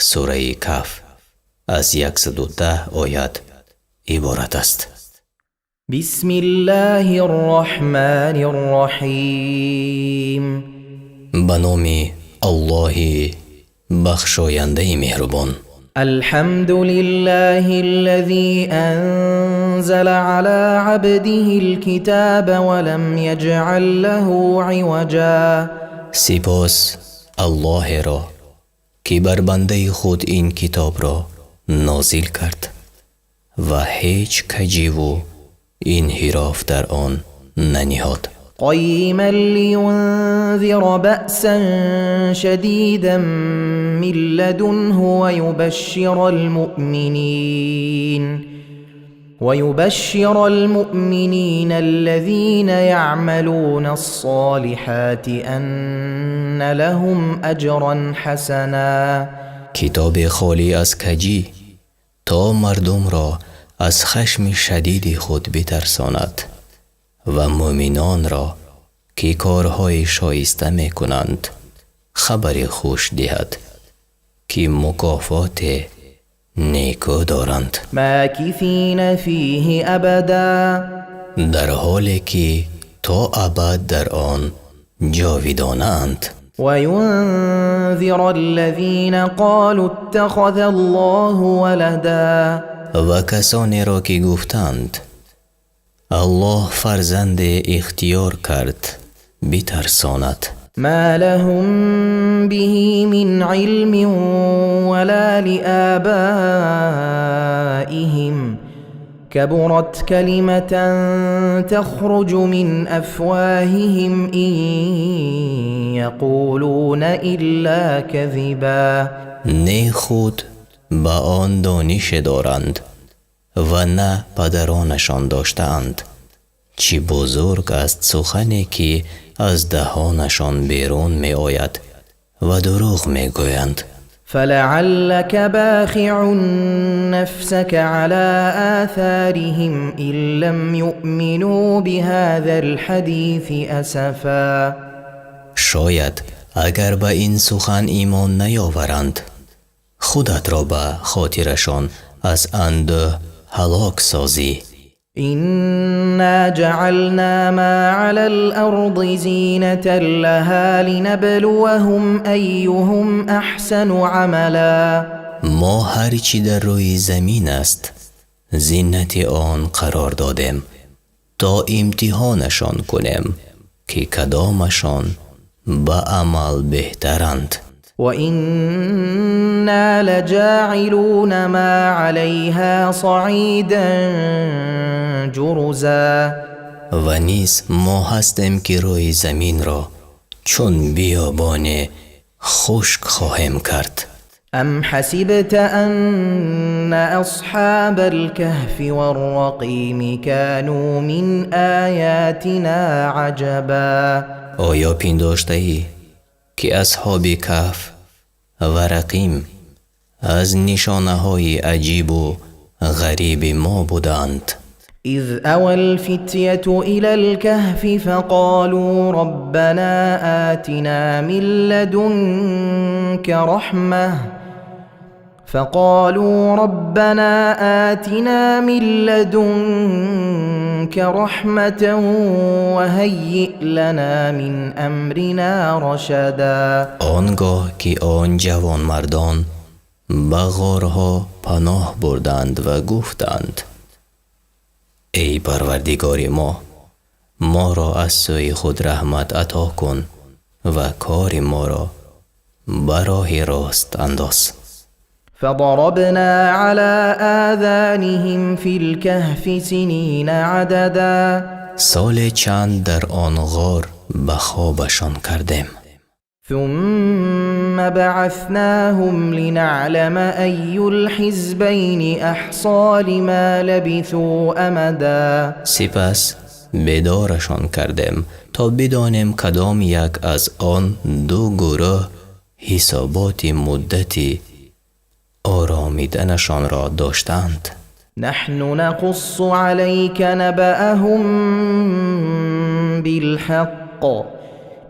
Сураи Каҳф аз 110 оят иборат аст. بسم الله الرحمن الرحيم. Ба номи Аллоҳи бахшояндаи меҳрубон. الحمد لله الذي أنزل على عبده الكتاب ولم يجعل له عوجا. Сипос Аллоҳеро, ки бар бандаи худ ин китобро нозил кард ва ҳеҷ каҷиву инҳироф дар он наниҳод. قيما لينذر بأسا شديدا من لدنه ويبشر المؤمنين الذين يعملون الصالحات أن لهم أجرا حسنا. Китобе холӣ аз каҷӣ, то мардумро аз хашми шадиди худ битарсонад ва мӯъминонро, ки корҳои шоиста мекунанд, хабари хуш диҳад, ки мукофоте некӯ доранд. ماكثين فيه أبدا. Дар ҳоле ки то абад дар он ҷовидонаанд. وينذر الذين قالوا اتخذ الله ولدا. Ва касонеро, ки гуфтанд: «Аллоҳ фарзанде ихтиёр кард», битарсонад. ما لهم به من علم ولا لآبائهم، كبرت كلمة تخرج من أفواههم، إن يقولون إلا كذبا. Не худ ба он донише доранд ва на падаронашон доштаанд. Чӣ бузург аст сухане, ки аз даҳонашон берун меояд, ва дурӯғ мегӯянд. فلعلك باخع نفسك على آثارهم إن لم يؤمنوا بهذا الحديث أسفا. Шояд агар ба ин сухан имон наёваранд, худатро ба хотирашон аз андӯҳ ҳалок созӣ. إنا جعلنا ما على الأرض زينة لها لنبلوهم أيهم أحسن عملا. Мо ҳар чӣ дар рӯи замин аст, зинати он қарор додем, то имтиҳонашон кунем, ки кадомашон ба амал беҳтаранд. وإنا لجاعلون ما عليها صعيدا جرزا. Ва низ мо ҳастем, ки рӯи заминро чун биёбоне хушк хоҳем кард. أم حسبت أن أصحاب الكهف والرقيم كانوا من آياتنا عجبا؟ Оё пиндоштаӣ, ки асҳоби Каҳф ва Рақим аз нишонаҳои аҷибу ғариби мо буданд? إذ أوى الفتية إلى الكهف فقالوا ربنا آتنا من لدنك رحمة فقالوا ربنا آتنا من لدنك رحمة وهيئ لنا من أمرنا رشدا. Он гоҳ ки он ҷавонмардон ба ғорҳо паноҳ бурданд ва гуфтанд: «Эй Парвардигори мо, моро аз сӯи худ раҳмат ато кун ва кори моро ба роҳи рост андоз». فضربنا على آذانهم في الكهف سنين عددا. Соле чанд дар он ғор ба хобашон кардем. ثم بعثناهم لنعلم أي الحزبين أحصى لما لبثوا أمدا. Сипас бедорашон кардем, то бидонем, кадом як аз он ду гурӯҳ ҳисоботи муддати оромиданашонро доштаанд. نحن نقص عليك نبأهم بالحق.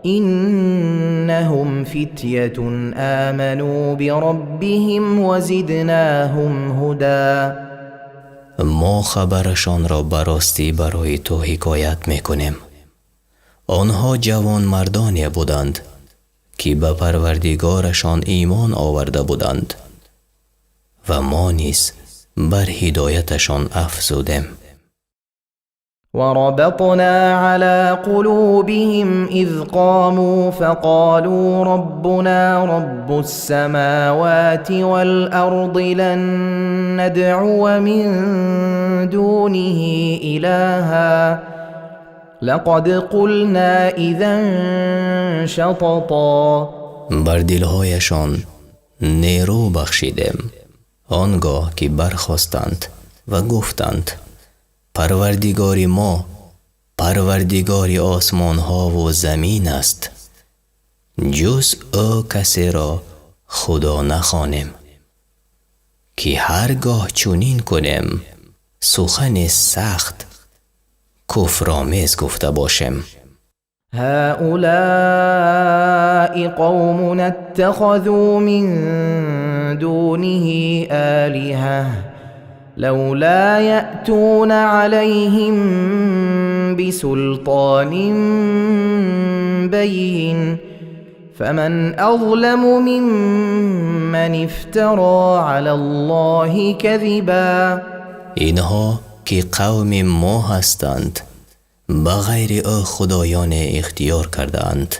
إنهم فتية آمنوا بربهم وزدناهم هدى. Мо хабарашонро ба ростӣ барои ту ҳикоят мекунем. Онҳо ҷавонмардоне буданд, ки ба Парвардигорашон имон оварда буданд ва мо низ бар ҳидояташон афзудем. وربطنا على قلوبهم إذ قاموا فقالوا ربنا رب السماوات والأرض لن ندعو من دونه إلها لقد قلنا إذا شططا. Бар дилҳояшон нерӯ бахшидем он гоҳ ки бархостанд ва гуфтанд: Парвардигори мо Парвардигори осмонҳову замин аст, ҷуз ӯ касеро худо нахонем, ки ҳар гоҳ чунин кунем, сухани сахт куфромез гуфта бошем. هؤلاء قومنا اتخذوا من دونه آلهة لولا يأتون عليهم بسلطان بين فمن أظلم ممن افترى على الله كذبا. Инҳо ки қавми мо ҳастанд, ба ғайри ӯ худоёне ихтиёр кардаанд.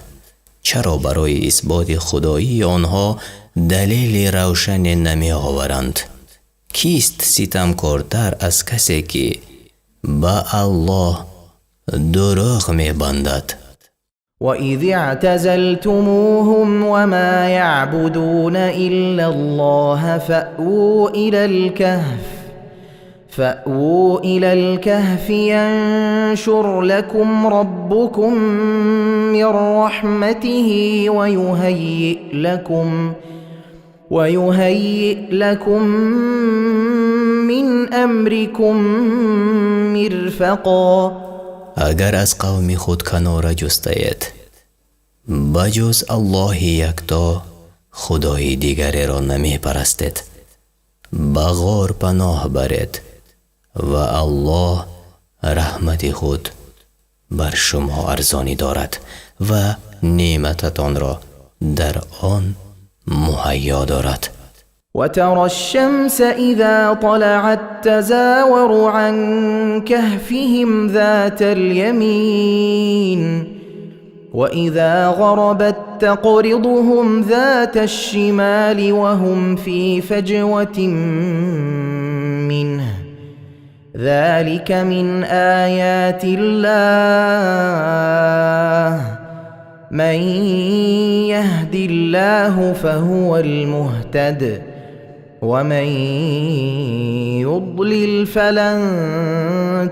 Чаро барои исботи худоии онҳо далели равшане намеоваранд? Кист ситамкортар аз касе, ки ба Аллоҳ дурӯғ мебандад? وإذ اعتزلتموهم وما يعبدون إلا الله فأووا إلى الكهف ينشر لكم ربكم من رحمته ويهيئ لكم من أمركم مرفقا. Агар аз қавми худ канора ҷустаед, ба ҷуз Аллоҳи якто худои дигареро намепарастед, ба ғор паноҳ баред ва Аллоҳ раҳмати худ бар шумо арзонӣ дорад ва неъмататонро дар он муҳайё дорад. وترى الشمس إذا طلعت تزاور عن كهفهم ذات اليمين وإذا غربت تقرضهم ذات الشمال وهم في فجوة منه ذلك من آيات الله من يهد الله فهو المهتد ومن يضلل فلن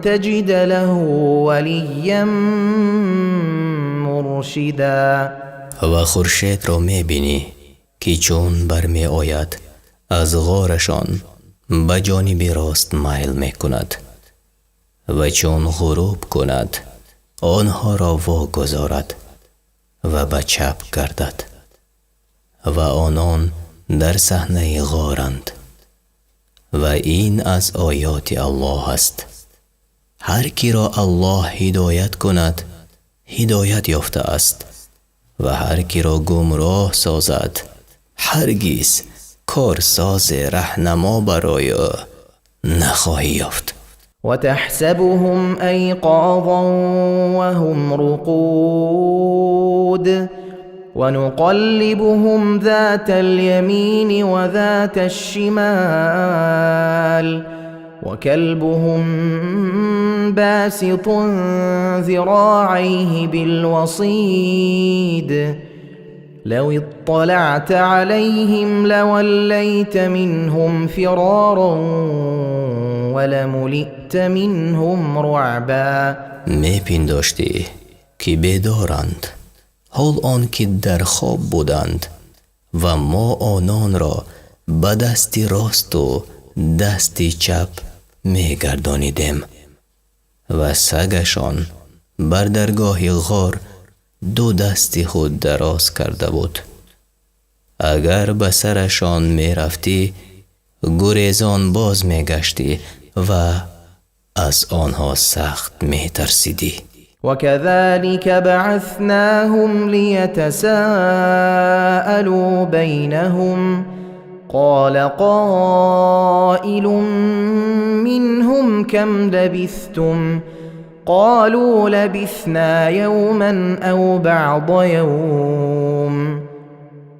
تجد له وليا مرشدا. Ва хуршедро мебинӣ, ки чун бармеояд, аз ғорашон ба ҷониби рост майл мекунад ва чун ғуруб кунад, онҳоро вогузорад ва ба чап гардад ва онон дар саҳнаи ғоранд. Ва ин аз оёти Аллоҳ аст. Ҳар киро Аллоҳ ҳидоят кунад, ҳидоят ёфта аст ва ҳар киро гумроҳ созад, ҳаргиз корсозе раҳнамо барои ӯ нахоҳӣ ёфт. وتحسبهم أيقاظا وهم رقود ونقلبهم ذات اليمين وذات الشمال وكلبهم باسط ذراعيه بالوصيد لو اطلعت عليهم لوليت منهم فرارا ولملئت منهم رعبا. Мепиндоштӣ, ки бедоранд, ҳол он ки дар хоб буданд, ва мо ононро ба дасти росту дасти чап мегардонидем ва сагашон бар даргоҳи ғор Ду дасти худ дароз карда буд. Агар ба сарашон мерафтӣ, гурезон боз мегаштӣ ва аз онҳо сахт метарсидӣ. وكذلك بعثناهم ليتساءلوا بينهم قال قائل منهم كم لبثتم قالوا لبثنا يوما أو بعض يوم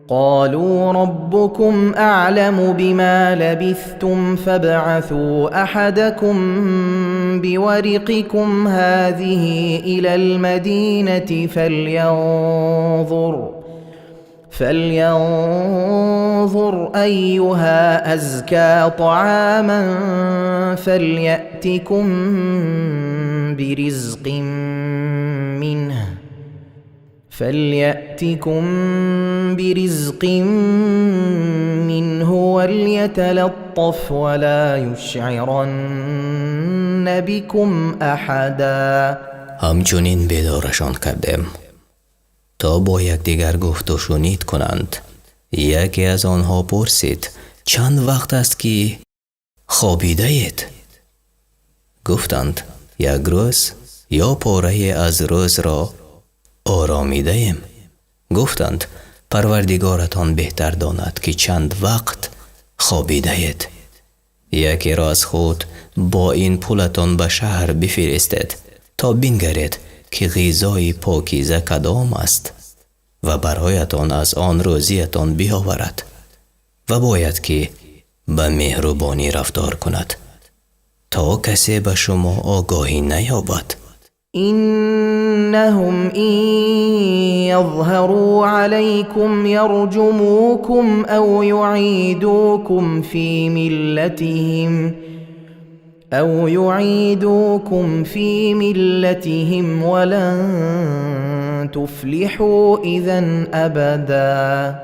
قالوا ربكم أعلم بما لبثتم فابعثوا أحدكم بورقكم هذه إلى المدينة فلينظر أيها أزكى طعاما فليأتكم برزق منه وليتلطف ولا يشعرن بكم أحدا. Ҳамчунин бедорашон кардем, то бо якдигар гуфту шунид кунанд. Яке аз онҳо пурсид: «Чанд вақт аст, ки хобидаед?» Гуфтанд: «Як рӯз ё порае аз рӯзро оромидаем». Гуфтанд: «Парвардигоратон беҳтар донад, ки чанд вақт хобидаед. Якеро аз худ бо ин пулатон ба шаҳр бифиристед, то бингаред, ки ғизои покиза кадом аст ва бароятон аз он рӯзиятон биёварад ва бояд ки ба меҳрубонӣ рафтор кунад, то касе ба шумо огоҳӣ наёбад». إنهم إن يظهروا عليكم يرجموكم أو يعيدوكم في ملتهم ولن تفلحوا إذا أبدا.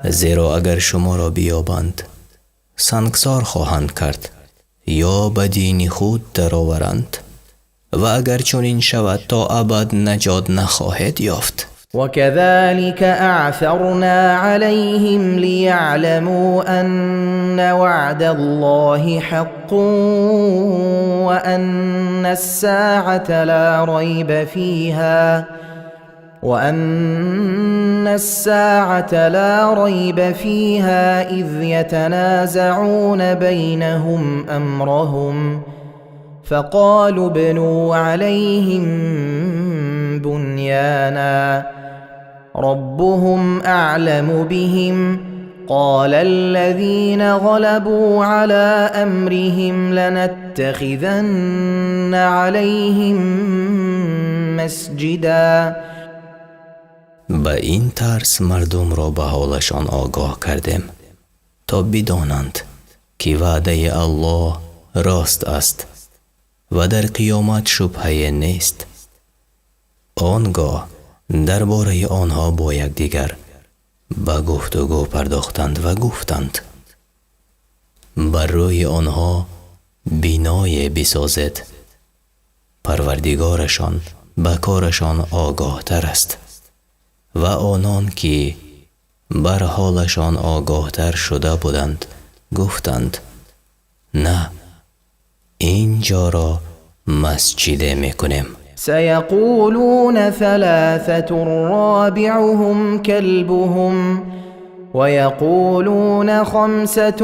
Зеро агар шуморо биёбанд, сангсор хоҳанд кард ё ба дини худ дароваранд ва агар чунин шавад, то абад наҷот нахоҳед ёфт. وكذلك أعثرنا عليهم ليعلموا أن وعد الله حق وأن الساعة لا ريب فيها إذ يتنازعون بينهم أمرهم فقالوا ابنوا عليهم بنيانا ربهم أعلم بهم قال الذين غلبوا على أمرهم لنتخذن عليهم مسجدا. Ба ин тарз мардумро ба ҳолашон огоҳ кардем, то бидонанд, ки ваъдаи Аллоҳ рост аст ва дар қиёмат шубҳае нест. Он гоҳ дар бораи онҳо бо якдигар ба гуфтугӯ пардохтанд ва гуфтанд: «Бар рӯи онҳо биное бисозед, Парвардигорашон ба корашон огоҳтар аст». Ва онон ки бар ҳолашон огоҳтар шуда буданд, гуфтанд: «На, ин ҷоро масҷиде мекунем». سيقولون ثلاثة رابعهم كلبهم ويقولون خمسة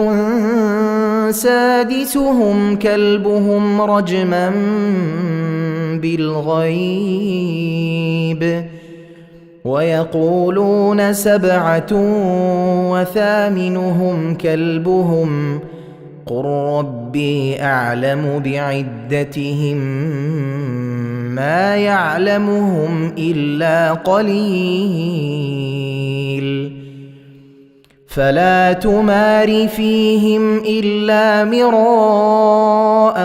سادسهم كلبهم رجما بالغيب ويقولون سبعة وثامنهم كلبهم قل ربي أعلم بعدتهم ما يعلمهم إلا قليل فلا تمار فيهم إلا مراء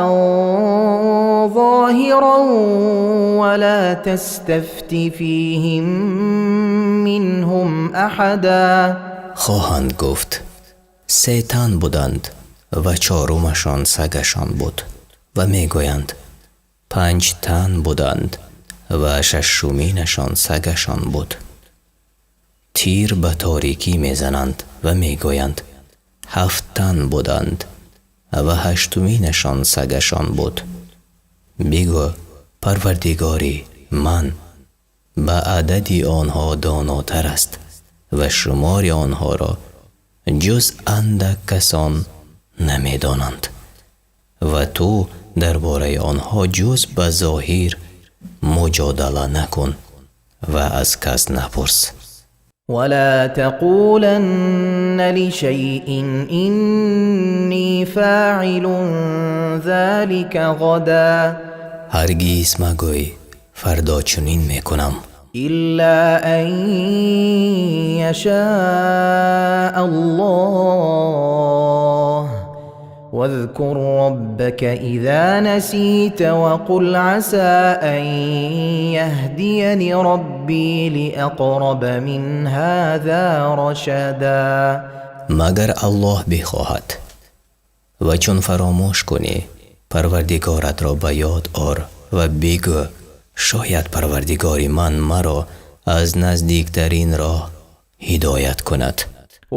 ظاهرا ولا تستفت فيهم منهم أحدا. Хоҳанд гуфт: «Се тан буданд ва чорумашон сагашон буд» ва мегӯянд: «Панҷ тан буданд Ва шашуминашон сагашон буд. Тир ба торикӣ мезананд ва мегӯянд: ҳафт тан буданд ва ҳаштуминашон сагашон буд. Бигӯ: Парвардигори ман ба адади онҳо донотар аст ва шумори онҳоро ҷуз андак касон намедонанд ва ту дар бораи онҳо ҷуз ба зоҳир муҷодала накун ва аз кас напурс. ولا تقولن لشيء إني فاعل ذلك غدا Ҳаргиз магӯй: фардо чунин мекунам. إلا أن يشاء الله واذكر ربك إذا نسيت وقل عسى أن يهديني ربي لأقرب من هذا رشدا. Магар Аллоҳ бихоҳад. Ва чун фаромӯш кунӣ, Парвардигоратро ба ёд ор ва бигӯ: шояд Парвардигори ман маро аз наздиктарин роҳ ҳидоят кунад.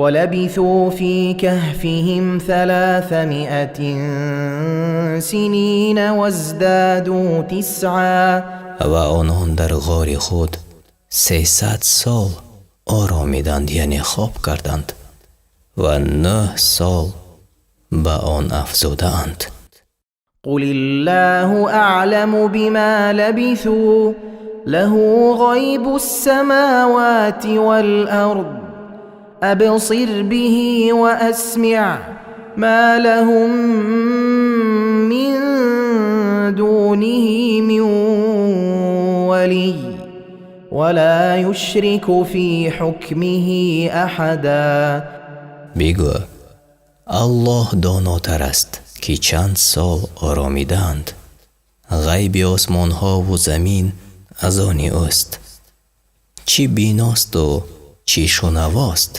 ولبثوا في كهفهم 300 سنين وازدادوا تسعا. Ва онон дар ғори худ 300 сол оромиданд, яъне хоб карданд, ва нӯҳ сол ба он афзудаанд. قل الله أعلم بما لبثوا له غيب السماوات والأرض أبصر به وأسمع ما لهم من دونه من ولي ولا يشرك في حكمه أحدا. Бигӯ: Аллоҳ донотар аст, ки чанд сол оромидаанд. Ғайби осмонҳову замин аз они ӯст. Чӣ биносту чӣ шунавост.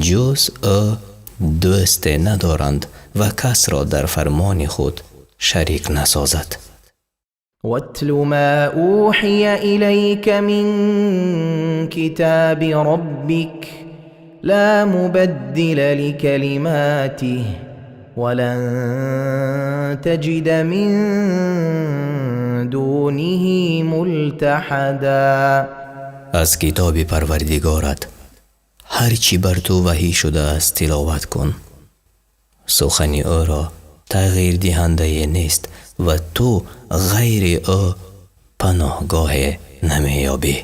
Ҷуз ӯ дӯсте надоранд ва касро дар фармони худ шарик насозад. واتل ما أوحي إليك من كتاب ربك لا مبدل لكلماته ولن تجد من دونه ملتحدا. Аз китоби Парвардигорат ҳар чӣ бар ту ваҳӣ шудааст, тиловат кун. Сухани ӯро тағйирдиҳандае нест ва ту ғайри ӯ паноҳгоҳе намеёбӣ.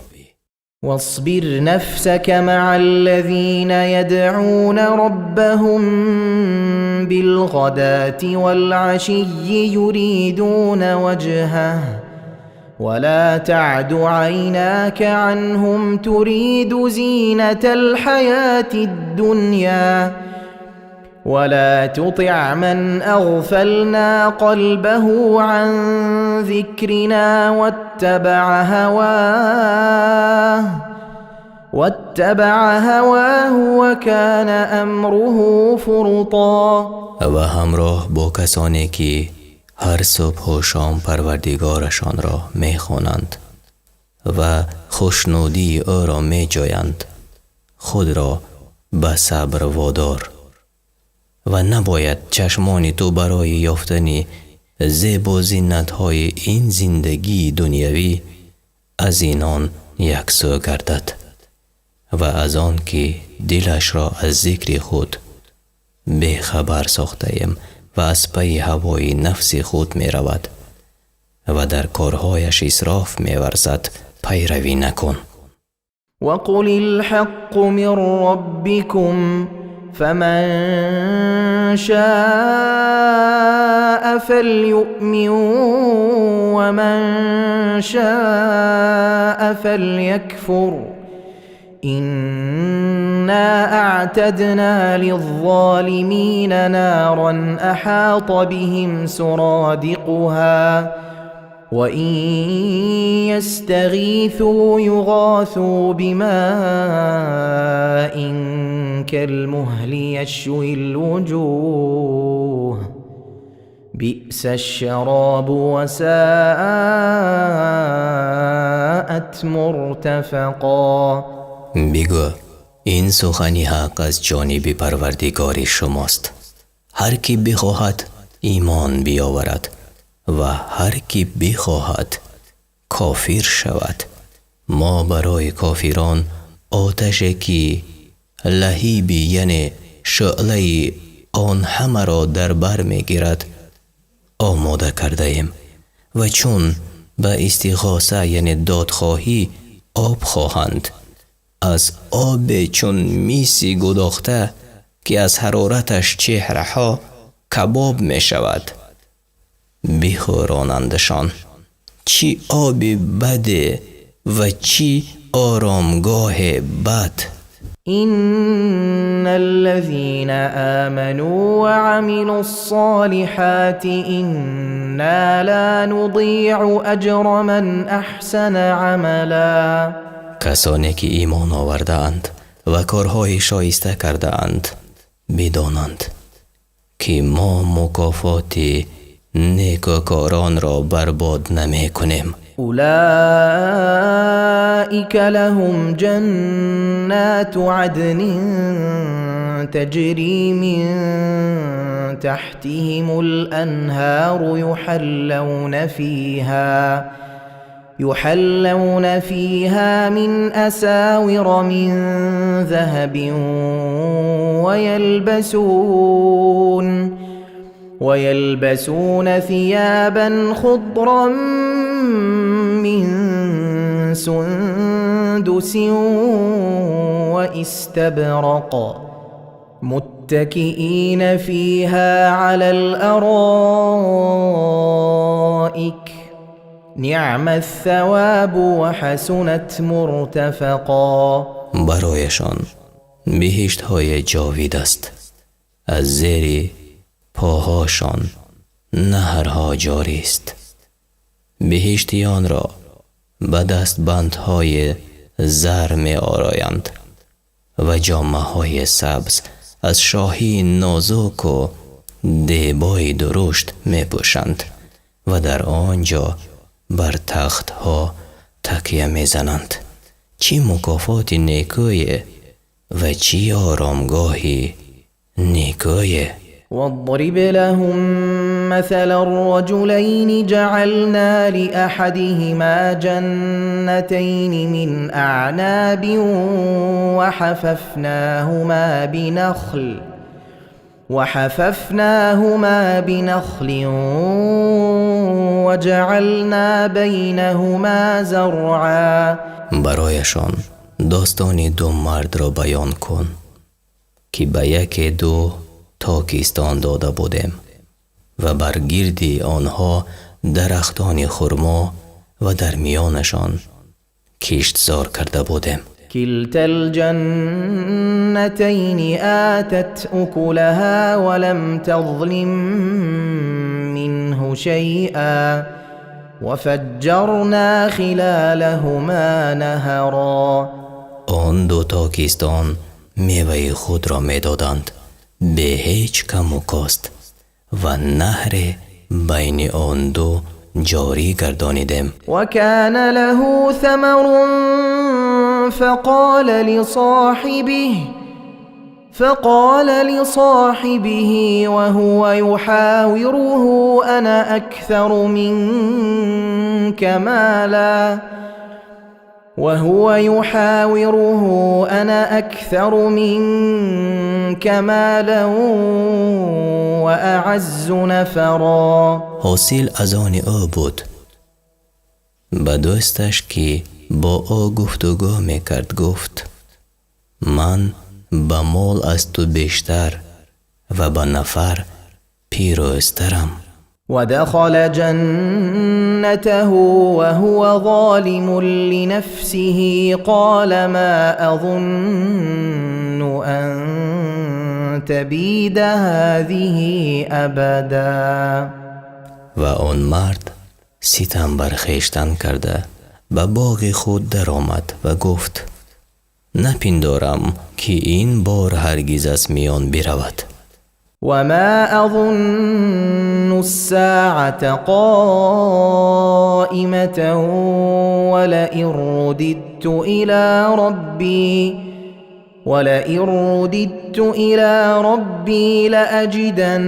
واصبر نفسك مع الذين يدعون ربهم بالغداة والعشي يريدون وجهه ولا تعد عيناك عنهم تريد زينة الحياة الدنيا ولا تطع من أغفلنا قلبه عن ذكرنا واتبع هواه وكان أمره فرطا. Ва ҳамроҳ бо касоне ки ҳар субҳу шом Парвардигорашонро мехонанд ва хушнудии ӯро меҷӯянд, худро ба сабр водор ва набояд чашмони ту барои ёфтани зебу зинатҳои ин зиндагии дунявӣ аз инон яксӯ гардад ва аз он ки дилашро аз зикри худ бехабар сохтаем ва аз пайи ҳавои нафси худ меравад ва дар корҳояш исроф меварзад, пайравӣ накун. وقل الحق من ربكم فمن شاء فليؤمن ومن شاء فليكفر إنا أعتدنا للظالمين نارا أحاط بهم سرادقها وإن يستغيثوا يغاثوا بماء كالمهل يشوي الوجوه. بئس الشراب وساءت مرتفقا. Бигӯ: ин сухани ҳақ аз ҷониби Парвардигори шумост. Ҳар ки бихоҳад, имон биёварад ва ҳар ки бихоҳад, кофир шавад. Мо барои кофирон оташе ки лаҳиб, яъне шӯълаи он ҳамаро дар бар мегирад, омода кардаем ва чун ба истиғоса, яъне додхоҳӣ, об хоҳанд, аз оби чун миси гудохта, ки аз ҳарораташ чеҳраҳо кабоб мешавад, бихӯронандашон. Чӣ оби баде ва чӣ оромгоҳи бад! إن الذين آمنوا وعملوا الصالحات إنا لا نضيع أجر من أحسن عملا. Касоне ки имон овардаанд ва корҳои шоиста кардаанд, бидонанд, ки мо мукофоти некӯкоронро барбод намекунем. أولئك لهم جنات عدن تجري من تحتهم الأنهار يحلون فيها من أساور من ذهب ويلبسون ثيابا خضرا من سندس واستبرق متكئين فيها على الأرائك نعم الثواب وحسنت مرتفقا. Барояшон биҳиштҳои ҷовид аст, аз зери поҳошон наҳрҳо ҷорист. Биҳиштиёнро ба дастбандҳои зар меороянд ва ҷомаҳои сабз аз шоҳии нозуку дебои дурушт мепӯшанд ва дар он ҷо бар тахтҳо такя мезананд. Чӣ мукофоти некӯе ва чӣ оромгоҳи некӯе! واضرب لهم مثلا الرجلين جعلنا لأحدهما جنتين من أعناب وحففناهما بنخل وجعلنا بينهما زرعا. Барояшон достони ду мардро баён кун, ки ба яке ду токистон дода будем ва бар гирди онҳо дарахтони хурмо ва дар миёнашон киштзор карда будем. كلتا الجنتين آتت أكلها ولم تظلم منه شيئا وفجرنا خلالهما نهرا. Он ду токистон меваи худро медоданд бе ҳеҷ каму кост ва наҳре байни он ду ҷорӣ гардонидем. وكان له ثمر فقال لصاحبه وهو يحاوره أنا أكثر منك مالا وهو يحاوره أنا أكثر منك مالا وأعز نفرا. Ҳосил аз они ӯ буд. Ба дӯсташ, ки бо ӯ гуфтугӯ мекард, гуфт: ман ба мол аз ту бештар ва ба нафар пирӯзтарам. ودخل جنته وهو ظالم لنفسه قال ما أظن أن تبيد هذه أبدا. Ва он мард ситам бар хештан карда, ба боғи худ даромад ва гуфт: напиндорам, ки ин бор ҳаргиз аз миён биравад. وما أظن الساعة قائمة ولئن رددت إلى ربي لأجدن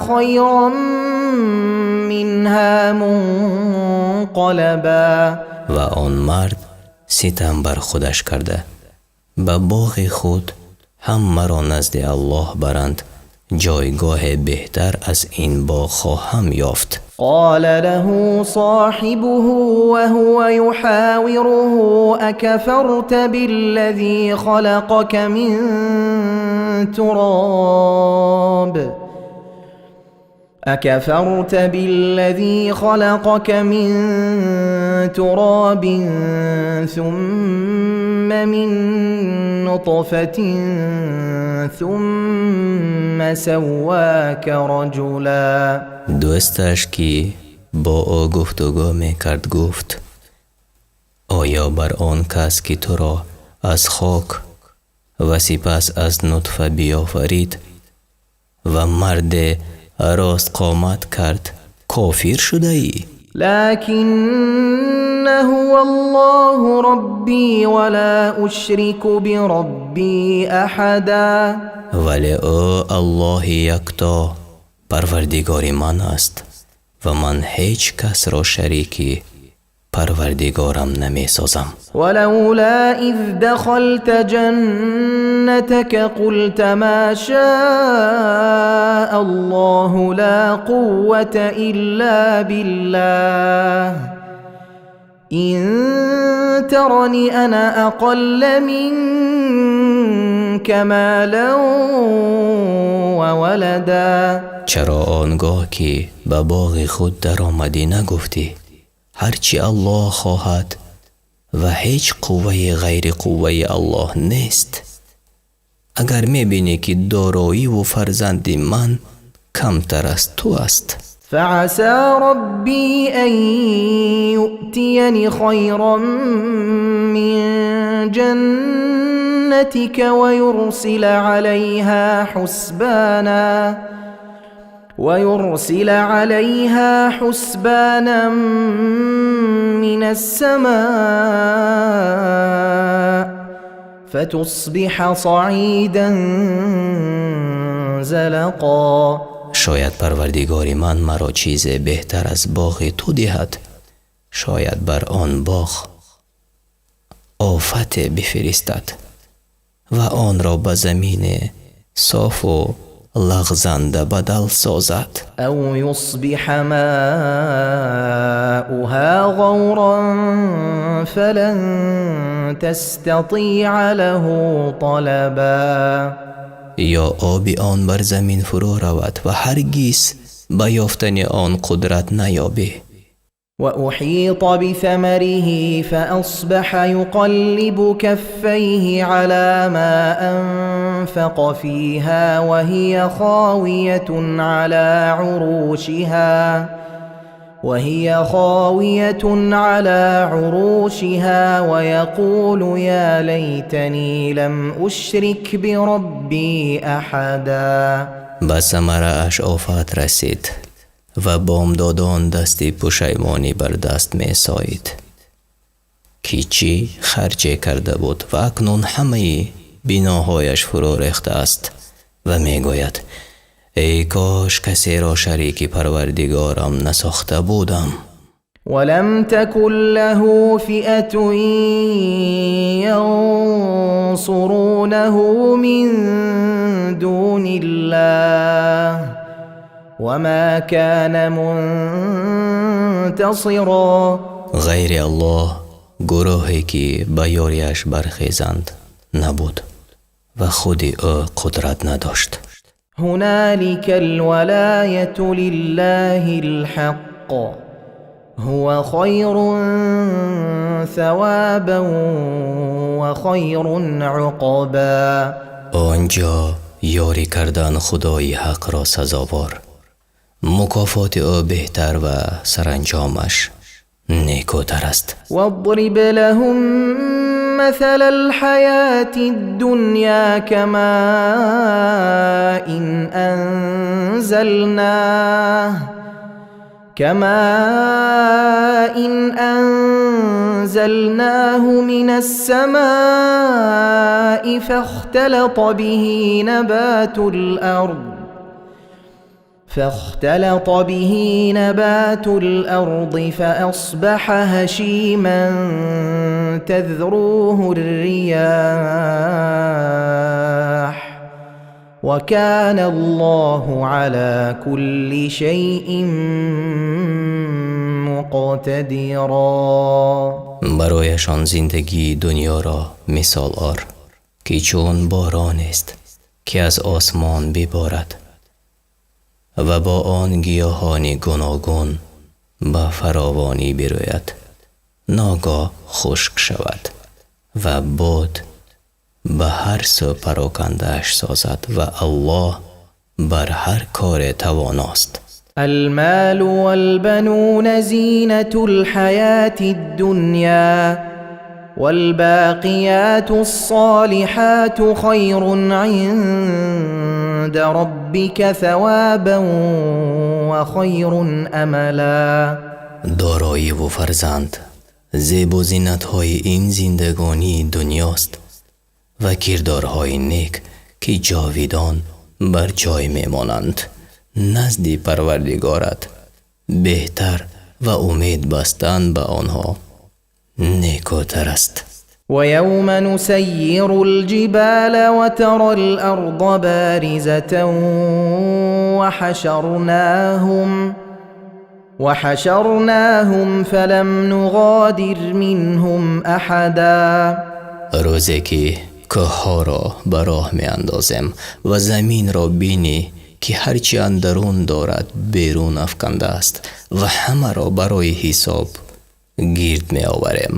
خيرا منها منقلبا. Ва он мард ситам бар худаш карда, ба боғи худ ҳам маро назди Аллоҳ баранд, ҷойгоҳе беҳтар аз ин боғ хоҳам ёфт. قال له صاحبه وهو يحاوره أكفرت بالذي خلقك من تراب أكفرت بالذي خلقك من تراب ثم من نطفة ثم سواك رجلا. Дӯсташ, ки бо ӯ гуфтугӯ мекард, гуфт: оё бар он кас, ки туро аз хок ва сипас аз нутфа биёфарид ва марде ростқомат кард, кофир шудаӣ? لكن هو الله ربي ولا أشرك بربي أحدا. Вале ӯ Аллоҳи якто Парвардигори ман аст ва ман ҳеҷ касро шарики Парвардигорам намесозам. ولولا إذ دخلت جنتك قلت ما شاء الله لا قوة إلا بالله إن ترن أنا أقل منك مالا وولدا. Чаро он гоҳ, ки ба боғи худ даромадӣ, нагуфтӣ: ҳарчи Аллоҳ хоҳад ва ҳеҷ қуввае ғайри қувваи Аллоҳ нест? Агар мебинӣ, ки дороиву фарзанди ман камтар аз ту аст. فعسى ربي أن يؤتيني خيرا من جنتك ويرسل عليها حسبانا من السماء فتصبح صعيدا زلقا. Шояд Парвардигори ман маро чизе беҳтар аз боғи ту диҳад, шояд бар он боғ офате бифиристад ва онро ба замине софу лағзанда бадал созад. أو يصبح ماؤها غورا فلن تستطيع له طلبا. Ё оби он бар замин фурӯ равад ва ҳаргиз ба ёфтани он қудрат наёбӣ. وأحيط بثمره فأصبح يقلب كفيه على ما أنفق فيها وهي خاوية على عروشها ويقول يا ليتني لم أشرك بربي أحدا. Ба самарааш офат расид ва бомдодон дасти пушаймонӣ бар даст месоид, ки чӣ харҷе карда буд ва акнун ҳамаи биноҳояш фурӯ рехтааст ва мегӯяд: эй кош касеро шарики Парвардигорам насохта будам. ولم تكن له فئة ينصرونه من دون الله وما كان منتصرا. Ғайри Аллоҳ гурӯҳе, ки ба ёрияш бархезанд, набуд ва худи ӯ қудрат надошт. هنالك الولاية لله الحق هو خير ثوابا وخير عقبا. Он ҷо ёрӣ кардан Худои ҳақро сазовор, мукофоти ӯ беҳтар ва саранҷомаш некӯтар аст. واضرب لهم مثل الحياة الدنيا كماء أنزلناه من السماء فاختلط به نبات الأرض فأصبح هشيما تذروه الرياح وكان الله على كل شيء مقتدرا. Барояшон зиндагии дунёро мисол ор, ки чун боронест, ки аз осмон биборад ва бо он гиёҳони гуногун ба фаровонӣ бирӯяд, ногоҳ хушк шавад ва бод ба ҳар сӯ парокандааш созад ва Аллоҳ бар ҳар коре тавоност. المال والبنون زينة الحياة الدنيا والباقيات الصالحات خير عند ربك ثوابا وخير أملا. Дороиву фарзанд зебу зинатҳои ин зиндагонии дунёст ва кирдорҳои нек, ки ҷовидон бар ҷой мемонанд, назди Парвардигорат беҳтар ва умед бастан ба онҳо некӯтар аст. ويوم نسير الجبال وترى الأرض بارزة وحشرناهم فلم نغادر منهم أحدا. Рӯзе ки кӯҳҳоро ба роҳ меандозем ва заминро бинӣ, ки ҳарчи андарун дорад берун афкандааст, ва ҳамаро барои ҳисоб гирд меоварем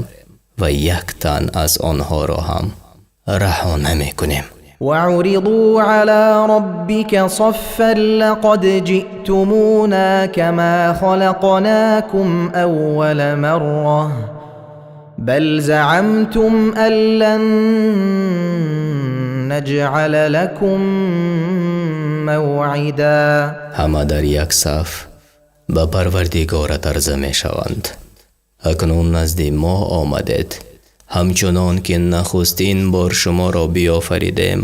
ва як тан аз онҳоро ҳам раҳо намекунем. وعرضوا على ربك صفا لقد جئتمونا كما خلقناكم أول مرة بل زعمتم أن لن نجعل لكم موعدا. Ҳама дар як саф ба Парвардигорат арза мешаванд. Акнун назди мо омадед, ҳамчунон ки нахустин бор шуморо биёфаридем.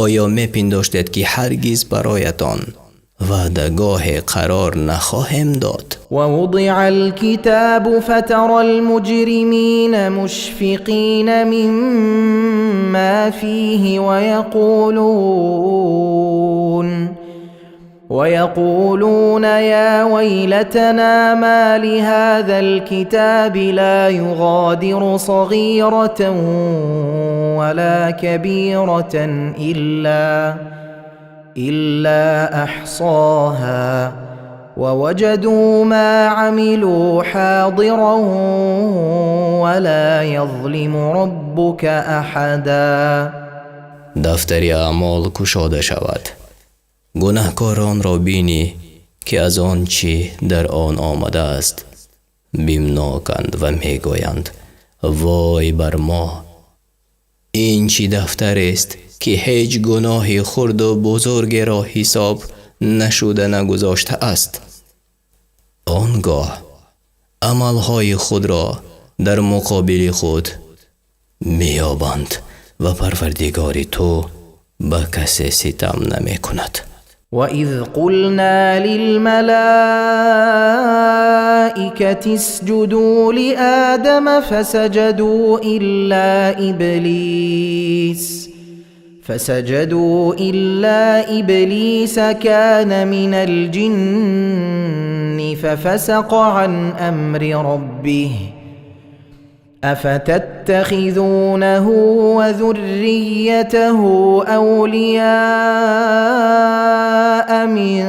Оё мепиндоштед, ки ҳаргиз бароятон ваъдагоҳе қарор нахоҳем дод? ووضع الكتاب فترى المجرمين مشفقين مما فيه ويقولون يا ويلتنا ما لهذا الكتاب لا يغادر صغيرة ولا كبيرة إلا أحصاها ووجدوا ما عملوا حاضرا ولا يظلم ربك أحدا. Дафтари аъмол кушода шавад, гунаҳкоронро бинӣ, ки аз он чӣ дар он омадааст бимноканд ва мегӯянд: вой бар мо, ин чӣ дафтарест, ки ҳеҷ гуноҳи хурду бузургеро ҳисоб нашуда нагузоштааст. Он гоҳ амалҳои худро дар муқобили худ меёбанд ва Парвардигори ту ба касе ситам намекунад. وإذ قلنا للملائكة اسجدوا لآدم فسجدوا إلا إبليس كان من الجن ففسق عن أمر ربه أفتتخذونه وذريته أولياء من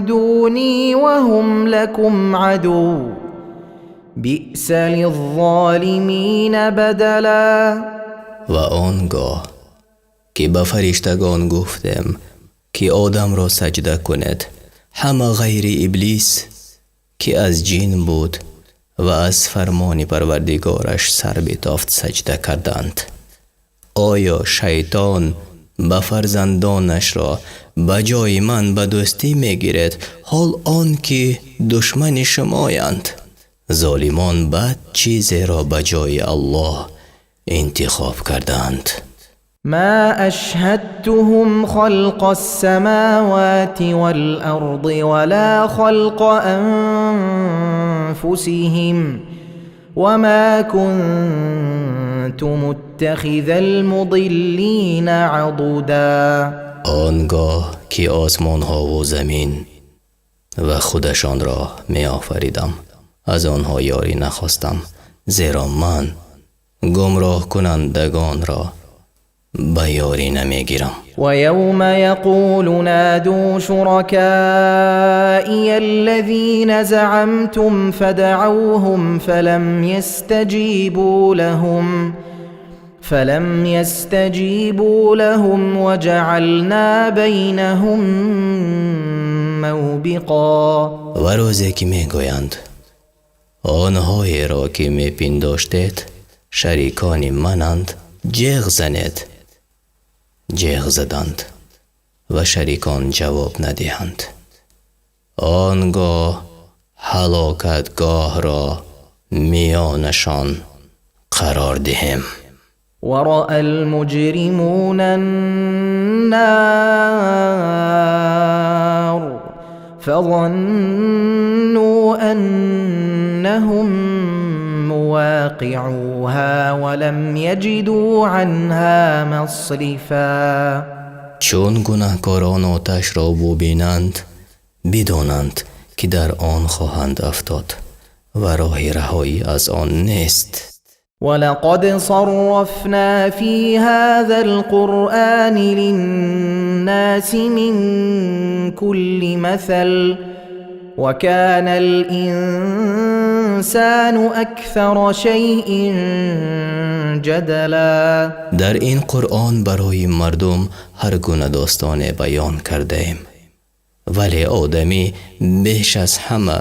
دوني وهم لكم عدو بئس للظالمين بدلا. Ва он гоҳ ки ба фариштагон гуфтем, ки Одамро саҷда кунед, ҳама ғайри Иблис, ки аз ҷин буд Ва аз фармони Парвардигораш сар битофт, саҷда карданд. Оё шайтон ба фарзандонашро ба ҷои ман ба дӯстӣ мегирад, ҳол он ки душмани шумоянд? Золимон бад чизеро ба ҷои Аллоҳ интихоб кардаанд. ما أشهدتهم خلق السماوات والأرض ولا خلق أنفسهم وما كنت متخذ المضلين عضدا. Он гоҳ ки осмонҳову замин ва худашонро меофаридам, аз онҳо ёрӣ нахостам, зеро ман гумроҳкунандагонро ба ёрӣ намегирам. ويوم يقول نادوا شركائي الذين زعمتم فدعوهم فلم يستجيبوا لهم وجعلنا بينهم موبقا. Ва рӯзе ки мегӯянд: онҳоеро ки мепиндоштед шарикони мананд, ҷеғ занед, ҷеғ заданд ва шарикон ҷавоб надиҳанд, он гоҳ ҳалокатгоҳро миёнашон қарор диҳем. ورأى المجرمون النار فظنوا أنهم مواقعوها ولم يجدوا عنها مصرفا. Чун гунаҳкорон оташро бубинанд, бидонанд, ки дар он хоҳанд афтод ва роҳи раҳоӣ аз он нест. ولقد صرفنا في هذا القرآن للناس من كل مثل وكان الإنسان أكثر شيء جدلا. Дар ин Қуръон барои мардум ҳар гуна достоне баён кардаем, вале одамӣ беш аз ҳама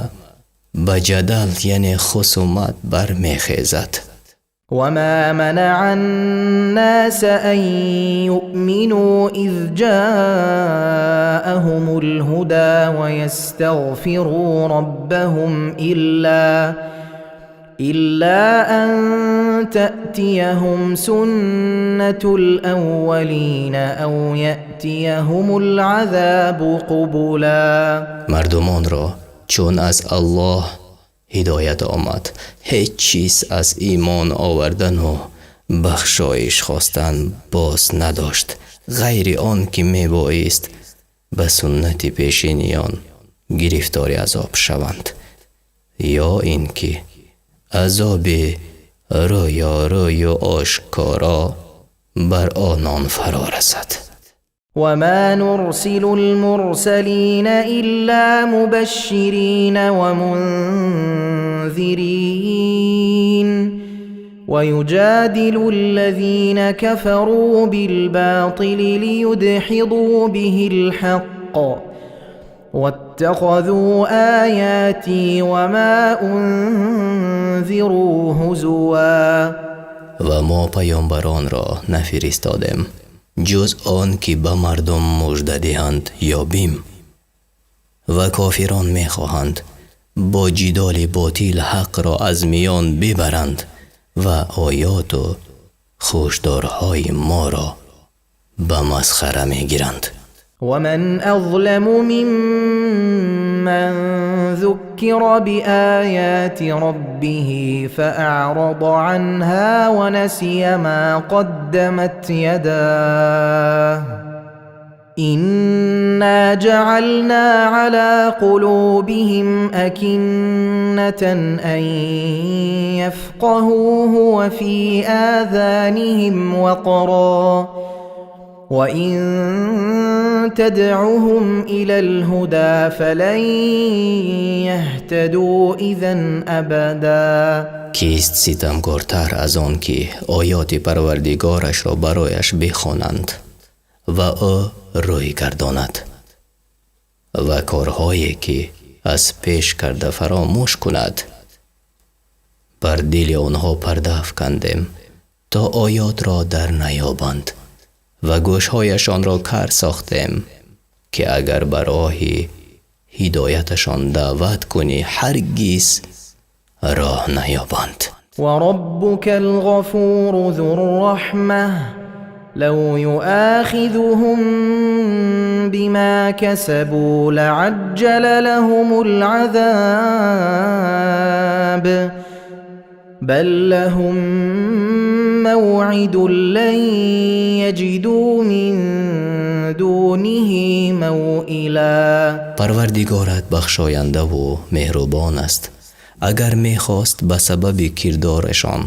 ба ҷадал, яъне хусумат бармехезад. وما منع الناس أن يؤمنوا إذ جاءهم الهدى ويستغفروا ربهم إلا أن تأتيهم سنة الأولين أو يأتيهم العذاب قبلا. Мардумонро чун аз Аллоҳ ҳидоят омад, ҳеҷ чиз аз имон овардану бахшоиш хостан боз надошт, ғайри он ки мебоист ба суннати пешиниён гирифтори азоб шаванд ё ин ки азоби рӯёрӯю ошкоро бар онон фаро расад. وما نرسل المرسلين إلا مبشرين ومنذرين ويجادل الذين كفروا بالباطل ليدحضوا به الحق واتخذوا آياتي وما أنذروا هزوا. Ва мо паёмбаронро нафиристодем, ҷуз он ки ба мардум мужда диҳанд ё бим. Ва кофирон мехоҳанд бо ҷидоли ботил ҳақро аз миён бибаранд ва оёту хушдорҳои моро ба масхара мегиранд. ومن أظلم ممن ذكر بآيات ربه فأعرض عنها ونسي ما قدمت يداه إنا جعلنا على قلوبهم أكنة أن يفقهوه وفي آذانهم وقرا وإن تدعهم إلى الهدى فلن يهتدوا إذا أبدا. Кист ситамкортар аз он ки оёти Парвардигорашро барояш бихонанд ва ӯ рӯй гардонад ва корҳое ки аз пеш карда фаромӯш кунад? Бар дили онҳо парда афкандем, то оятҳоро дарнаёбанд, ва гӯшҳояшонро кар сохтем, ки агар ба роҳи ҳидояташон даъват кунӣ, ҳаргиз роҳ наёбанд. وربك الغفور ذو الرحمة لو يؤاخذهم بما كسبوا لعجل لهم العذاب بل لهم موعد لن يجدوا من دونه موئلا. Парвардигорат бахшояндаву меҳрубон аст. Агар мехост, ба сабаби кирдорашон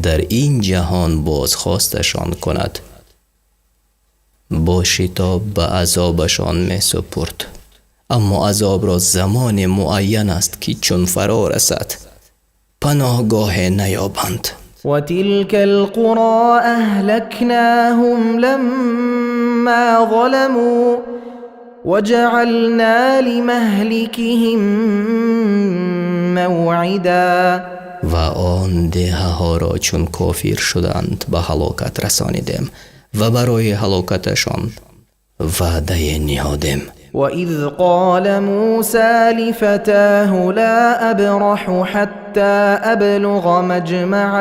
дар ин ҷаҳон бозхосташон кунад, бо шитоб ба азобашон месупурд, аммо азобро замоне муайян аст, ки чун фаро расад, паноҳгоҳе наёбанд. وتلك القرى أهلكناهم لما ظلموا وجعلنا لمهلكهم موعدا. Ва он деҳаҳоро, чун кофир шуданд, ба ҳалокат расонидем ва барои ҳалокаташон ваъдае ниҳодем. وإذ قال موسى لفتاه لا أبرح حتى أبلغ مجمع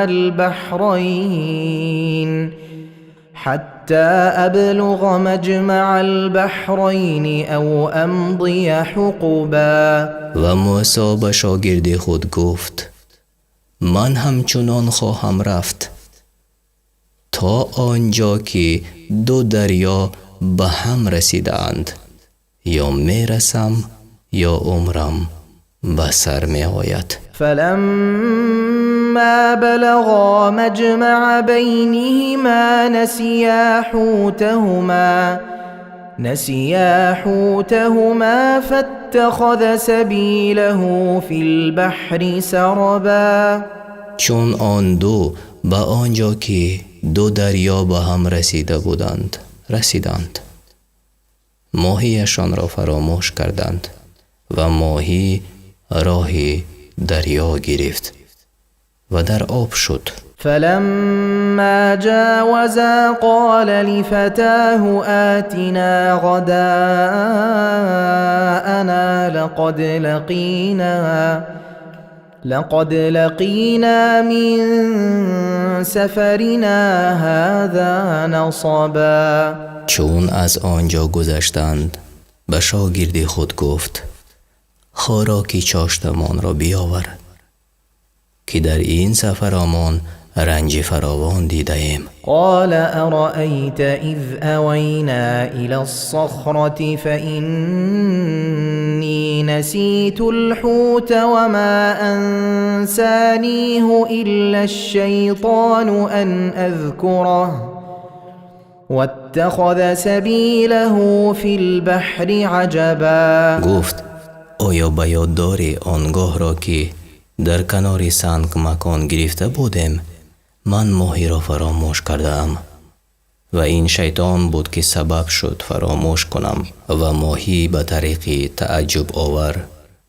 البحرين حتى أبلغ مجمع البحرين أو أمضي حقبا. Ва Мӯсо ба шогирди худ гуфт: ман ҳамчунон хоҳам рафт, то он ҷо ки ду дарё ба ҳам расидаанд, ё мерасам, ё умрам ба сар меояд. فلما بلغا مجمع بينهما نسيا حوتهما فاتخذ سبيله في البحر سربا. Чун он ду ба он ҷо, ки ду дарё ба ҳам расида буданд, расиданд, моҳияшонро фаромӯш карданд, ва моҳӣ роҳи дарё гирифт ва дар об шуд. فلما جاوزا قال لفتاه آتنا غداءنا لقد لقينا من سفرنا هذا نصبا. Чун аз он ҷо гузаштанд, ба шогирди худ гуфт: хӯроки чоштамонро биёвар, ки дар ин сафаромон ранҷи фаровон дидаем. قال أرأيت إذ أوينا إلى الصخرة فإني نسيت الحوت وما أنسانيه إلا الشيطان أن أذكره واتخذ سبيله في البحر عجبا. Гуфт: оё ба ёд дорӣ он гоҳро, ки дар канори санг макон гирифта будем? Ман моҳиро фаромӯш кардаам, ва ин шайтон буд, ки сабаб шуд фаромӯш кунам, ва моҳӣ ба тариқи тааҷҷубовар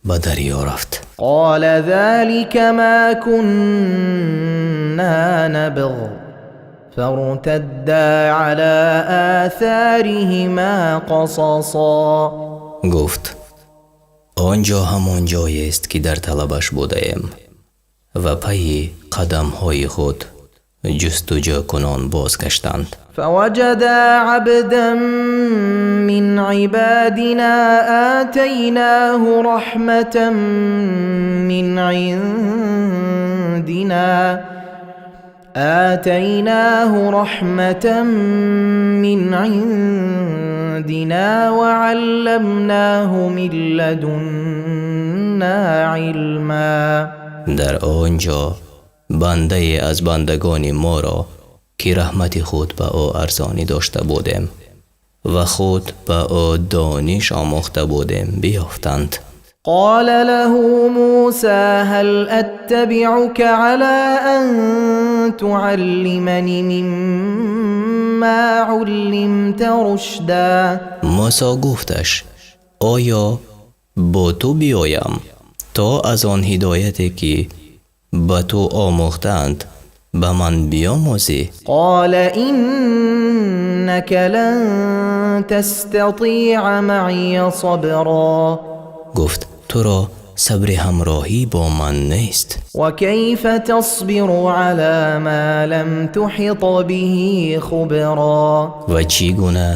ба дарё рафт. قال ذلك ما كنا نبغ فارتدا على آثارهما قصصا. Гуфт: он ҷо ҳамон ҷоест, ки дар талабаш будаем. Ва пайи қадамҳои худ ҷустуҷӯкунон бозгаштанд. فوجدا عبدا من عبادنا آتيناه رحمة من عندنا آتيناه رحمة من عندنا وعلمناه من لدنا علما. Дар он ҷо бандае аз бандагони моро, ки раҳмати худ ба ӯ арзонӣ дошта будем ва худ ба ӯ дониш омӯхта будем, биёфтанд. قال له موسى هل أتبعك على أن تعلمني مما علمت رشدا؟ Мӯсо гуфташ: оё бо ту биёям, то аз он ҳидояте, ки Ба ту омӯхтаанд, ба ман биомӯзӣ? قال إنك لن تستطيع معي صبرا. Гуфт: туро сабри ҳамроҳӣ бо ман нест. وكيف تصبر على ما لم تحط به خبرا؟ Ва чӣ гуна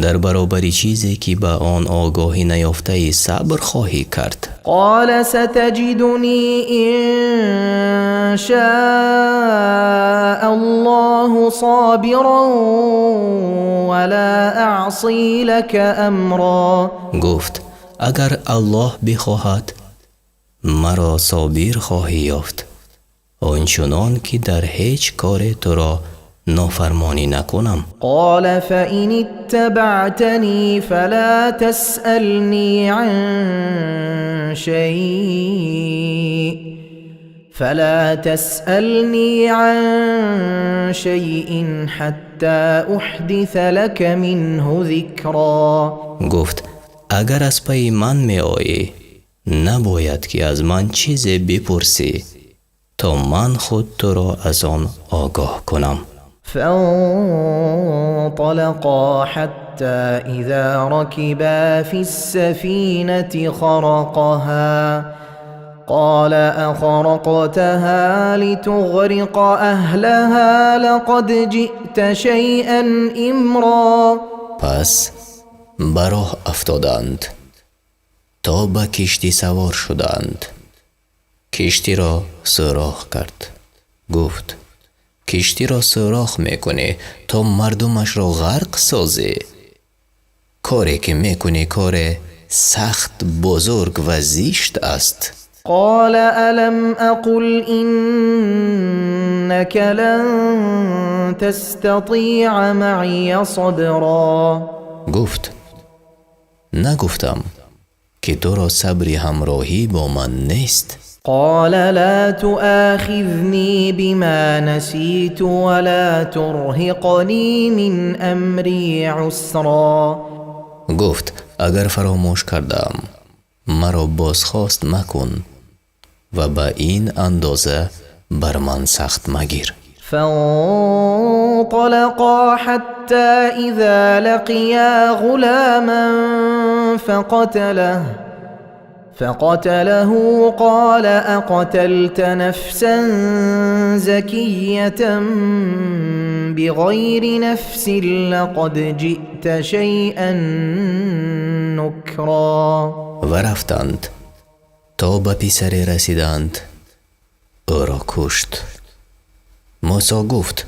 дар баробари чизе ки ба он огоҳӣ наёфтаӣ сабр хоҳӣ кард? قال ستجدني إن شاء الله صابرا ولا أعصي لك أمرا. Гуфт: агар Аллоҳ бихоҳад, маро собир хоҳӣ ёфт, он чунон ки дар ҳеҷ коре туро нофармонӣ накунам. قال فإن اتبعتني فلا تسألني عن شيء فلا تسألني عن شيء حتى أحدث لك منه ذكرا. Гуфт: агар аз пайи ман меоӣ, набояд ки аз ман чизе бипурсӣ, то ман худ туро аз он огоҳ кунам. فانطلقا حتى إذا ركبا في السفينة خرقها، قال أخرقتها لتغرق أهلها، لقد جئت شيئا إمرا. Пас ба роҳ афтоданд, то ба киштӣ савор шуданд. Киштиро сӯрох кард. Гуфт: киштиро сӯрох мекунӣ, то мардумашро ғарқ созӣ? Коре ки мекунӣ, коре сахт бузург ва зишт аст. قال ألم أقل إنك لن تستطيع معي صبرا؟ Гуфт: нагуфтам, ки туро сабри ҳамроҳӣ бо ман нест? قال لا تؤاخذني بما نسيت ولا ترهقني من أمري عسرا. Гуфт: агар фаромӯш кардам, маро бозхост макун ва ба ин андоза бар ман сахт магир. فانطلقا حتى إذا لقيا غلاما فقتله، قال أقتلت نفسا زكية بغير نفس، لقد جئت شيئا نكرا. Ва рафтанд, то ба писаре расиданд, ӯро кушт. Мусо гуфт: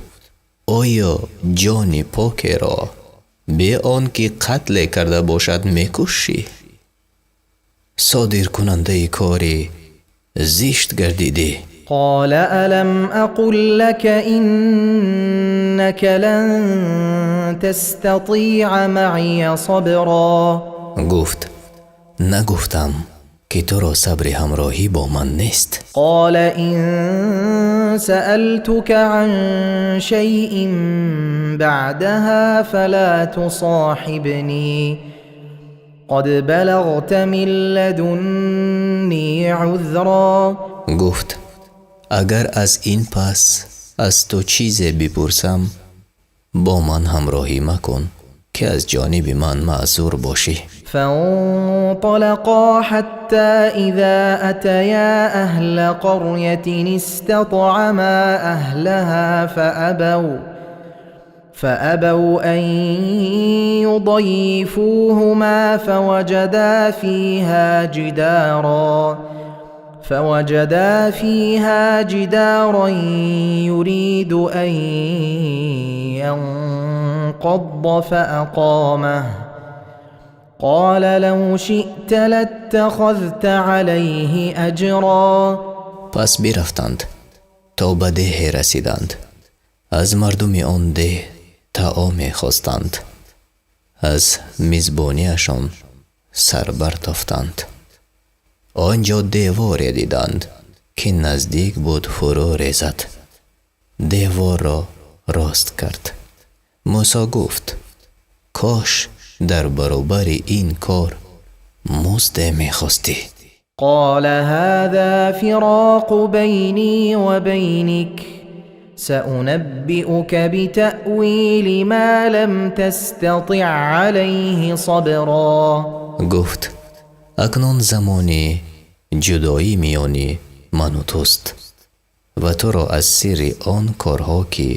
оё ҷони покеро бе он ки қатле карда бошад мекушӣ? Содиркунандаи кори зишт гардидӣ. قال ألم أقل لك إنك لن تستطيع معي صبرا؟ Гуфт: нагуфтам, ки туро сабри ҳамроҳӣ бо ман нест? قال إن سألتك عن شيء بعدها فلا تصاحبني، قد بلغت من لدني عذرا. Гуфт: агар аз ин пас аз ту чизе бипурсам, бо ман ҳамроҳӣ макун, ки аз ҷониби ман маъзур бошӣ. فانطلقا حتى إذا أتيا أهل قرية استطعما أهلها فأبوا أن يضيفوهما، فوجدا فيها جدارا يريد أن ينقض فأقامه، قال لو شئت لاتخذت عليه أجرا. Пас бирафтанд, то ба деҳе расиданд. Аз мардуми он деҳ таоме хостанд. Аз мизбониашон сар бартофтанд. Он ҷо деворе диданд, ки наздик буд фурӯ резад. Деворро рост кард. Мусо гуфт: кош дар баробари ин кор музде мехостӣ. قال هذا فراق بيني وبينك، سأنبئك بتأويل ما لم تستطع عليه صبرا. Гуфт: акнун замони ҷудоӣ миёни ман ва туст ва туро аз сирри он корҳо, ки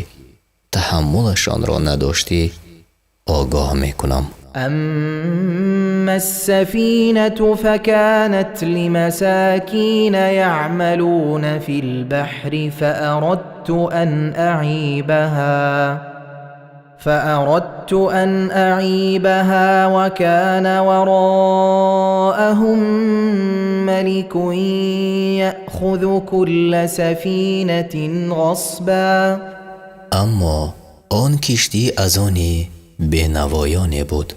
таҳаммулашонро надоштӣ, огоҳ мекунам. أما السفينة فكانت لمساكين يعملون في البحر، فأردت أن أعيبها، وكان وراءهم ملك يأخذ كل سفينة غصبا. Аммо он киштӣ аз они бенавоёне буд,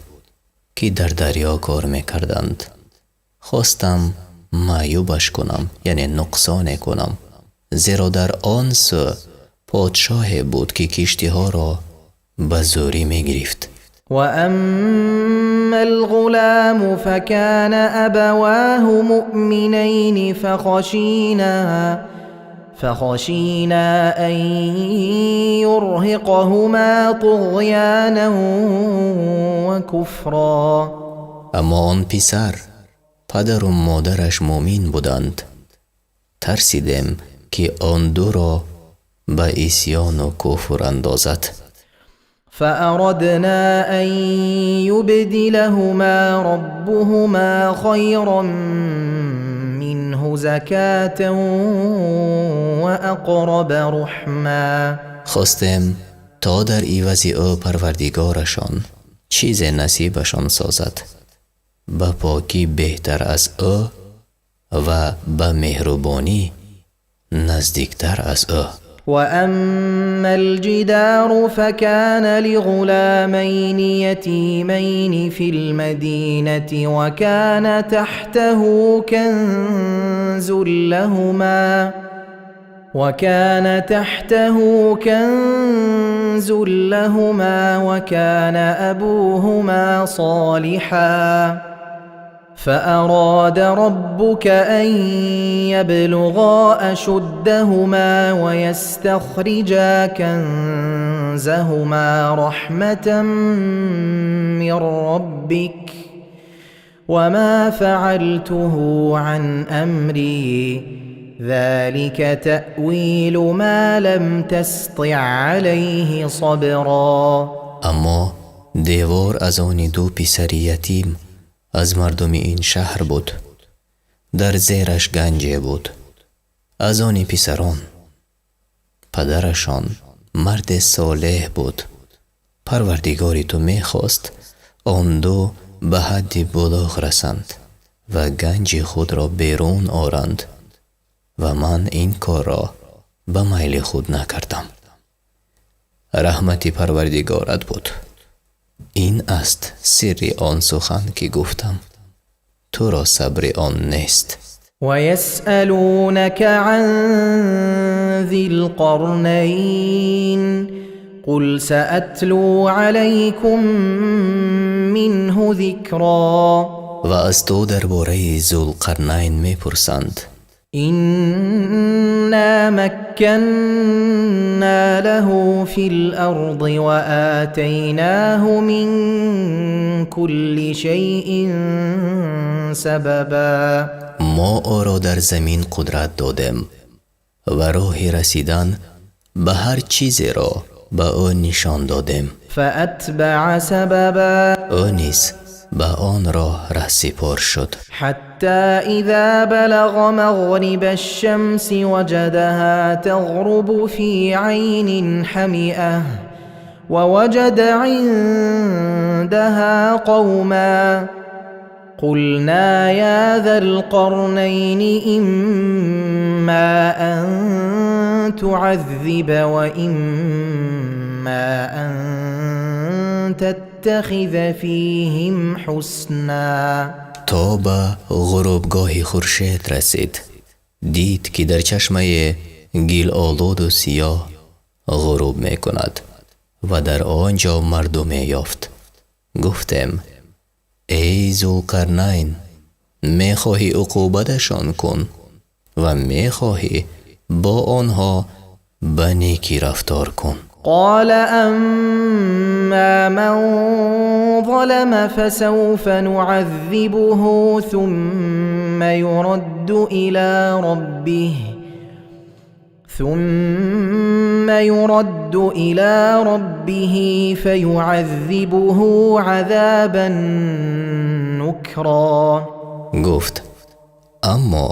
ки дар дарё кор мекарданд. Хостам маъюбаш кунам, яъне нуқсоне кунам, зеро дар он сӯ подшоҳе буд, ки киштиҳоро ба зӯрӣ мегирифт. وأما الغلام فكان أبواه مؤمنين، فخشينا أن يرهقهما طغيانا وكفرا. Аммо он писар, падару модараш муъмин буданд. Тарсидем, ки он дуро ба исьёну куфр андозад. فأردنا أن يبدلهما ربهما خيرا منه زكاة وأقرب رحما. Хостем, то дар ивази ӯ парвардигорашон чизе насибашон созад, ба покӣ беҳтар аз ӯ ва ба меҳрубонӣ наздиктар аз ӯ. وأما الجدار فكان لغلامين يتيمين في المدينة، وكان تحته كنز لهما، وكان أبوهما صالحا، فأراد ربك أن يبلغا أشدهما ويستخرجا كنزهما رحمة من ربك، وما فعلته عن أمري، ذلك تأويل ما لم تسطع عليه صبرا. Аммо девор аз они ду писари ятим аз мардуми ин шаҳр буд. Дар зераш ганҷе буд аз они писарон. Падарашон марде солеҳ буд. Парвардигори ту мехост, он ду ба ҳадди булуғ расанд ва ганҷи худро берун оранд ва ман ин корро ба майли худ накардам. Раҳмати парвардигорат буд. Ин аст сирри он сухан, ки гуфтам. Туро сабри он нест. ويسألونك عن ذي القرنين، قل سأتلو عليكم منه ذكرا. Ва аз ту дар бораи Зулқарнайн мепурсанд. إنا مكنا له في الأرض وآتيناه من كل شيء سببا. Мо ӯро дар замин қудрат додем ва роҳи расидан ба ҳар чизеро ба ӯ нишон додем. فأتبع سببا. Ӯ низ ба он роҳ раҳсипор шуд. حتى إذا بلغ مغرب الشمس وجدها تغرب في عين حمئة، ووجد عندها قوما، قلنا يا ذا القرنين إما أن تعذب وإما أن تتخذ فيهم حسنا. То ба ғурубгоҳи хуршед расид, дид, ки дар чашмаи гилолуду сиёҳ ғуруб мекунад ва дар он ҷо мардуме ёфт. Гуфтем: эй Зулқарнайн, Мехоҳӣ уқубаташон кун ва мехоҳӣ бо онҳо ба некӣ рафтор кун. قال أما من ظلم فسوف نعذبه ثم يرد إلى ربه فيعذبه عذابا نكرا. Гуфт: аммо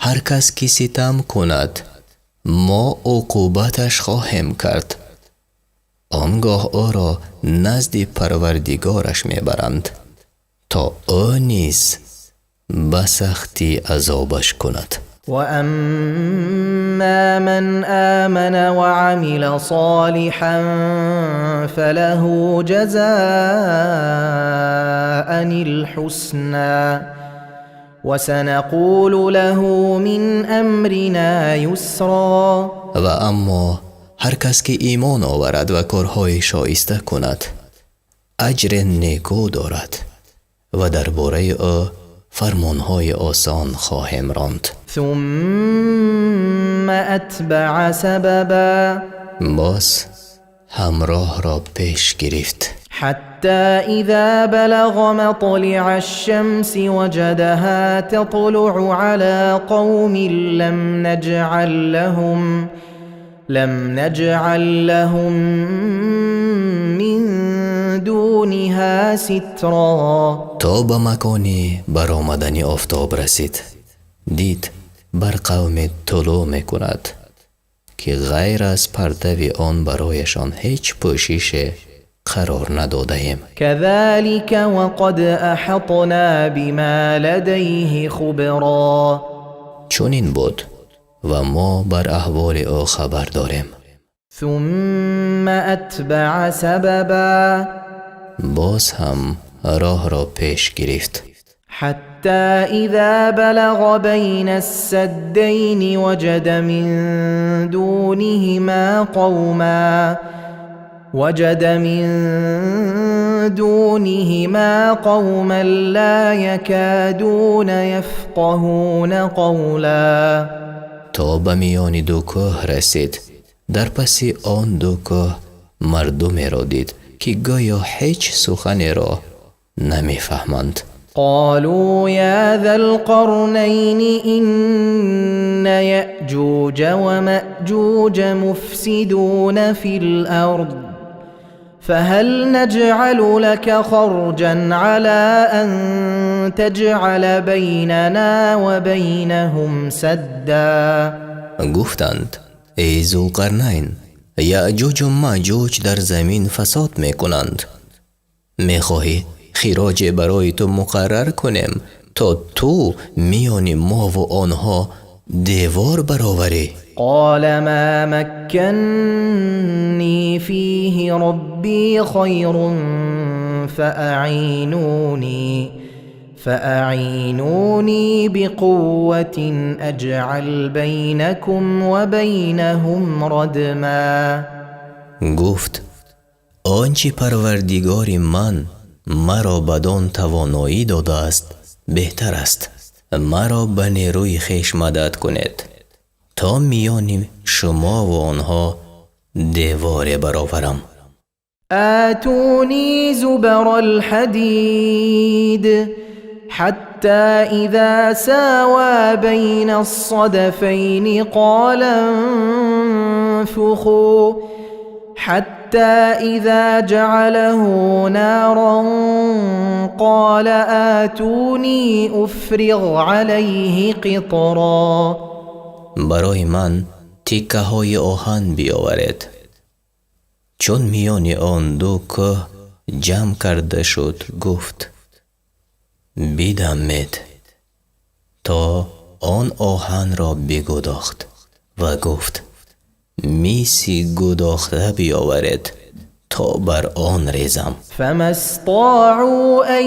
ҳар кас ки ситам кунад, мо уқубаташ хоҳем кард, он гоҳ ӯро назди Парвардигораш мебаранд, то ӯ низ ба сахтӣ азобаш кунад. وأما من آمن وعمل صالحا فله جزاء الحسنى وسنقول له من أمرنا يسرا. Ва аммо ҳар кас ки имон оварад ва корҳои шоиста кунад, аҷри некӯ дорад ва дар бораи ӯ фармонҳои осон хоҳем ронд. ثم أتبع سببا. Боз ҳам роҳро пеш гирифт. حتى إذا بلغ مطلع الشمس وجدها تطلع على قوم لم نجعل لهم من دونها سترا. То ба макони баромадани офтоб расид, дид бар қавме тулӯъ мекунад, ки ғайр аз партави он барояшон ҳеҷ пӯшише қарор надодаем. كذلك وقد أحطنا بما لديه خبرا. Чунин буд ва мо бар аҳволи ӯ хабар дорем. ثم أتبع سببا. Боз ҳам роҳро пеш гирифт. حتى إذا بلغ بين السدين وجد من دونهما قوما لا يكادون يفقهون قولا. То ба миёни ду кӯҳ расид, дар паси он ду кӯҳ мардумеро дид, ки гӯё ҳеҷ суханеро намефаҳманд. قالوا يا ذا القرنين إن يأجوج ومأجوج مفسدون في الأرض فهل نجعل لك خرجا على أن تجعل بيننا وبينهم سدا؟ Гуфтанд: эй Зулқарнайн, Яъҷуҷу Маъҷуҷ дар замин фасод мекунанд. Мехоҳӣ хироҷе барои ту муқаррар кунем, то ту миёни мову онҳо девор бароварӣ? قال ما مكني فيه ربي خير فأعينوني بقوة أجعل بينكم وبينهم ردما. Гуфт: он чи Парвардигори ман маро бадон тавоноӣ додааст, беҳтар аст. Маро ба нерӯи хеш мадад кунед, то миёни шумову онҳо деворе бароварам. آتوني زبر الحديد. حتى إذا ساوى بين الصدفين قال انفخوا، حتى إذا جعله نارا قال آتوني أفرغ عليه قطرا. Барои ман тиккаҳои оҳан биёваред. Чун миёни он ду кӯҳ ҷамъ карда шуд, гуфт: бидамед, то он оҳанро бигудохт ва гуфт: миси гудохта биёваред, то бар он резам. فما استطاعوا أن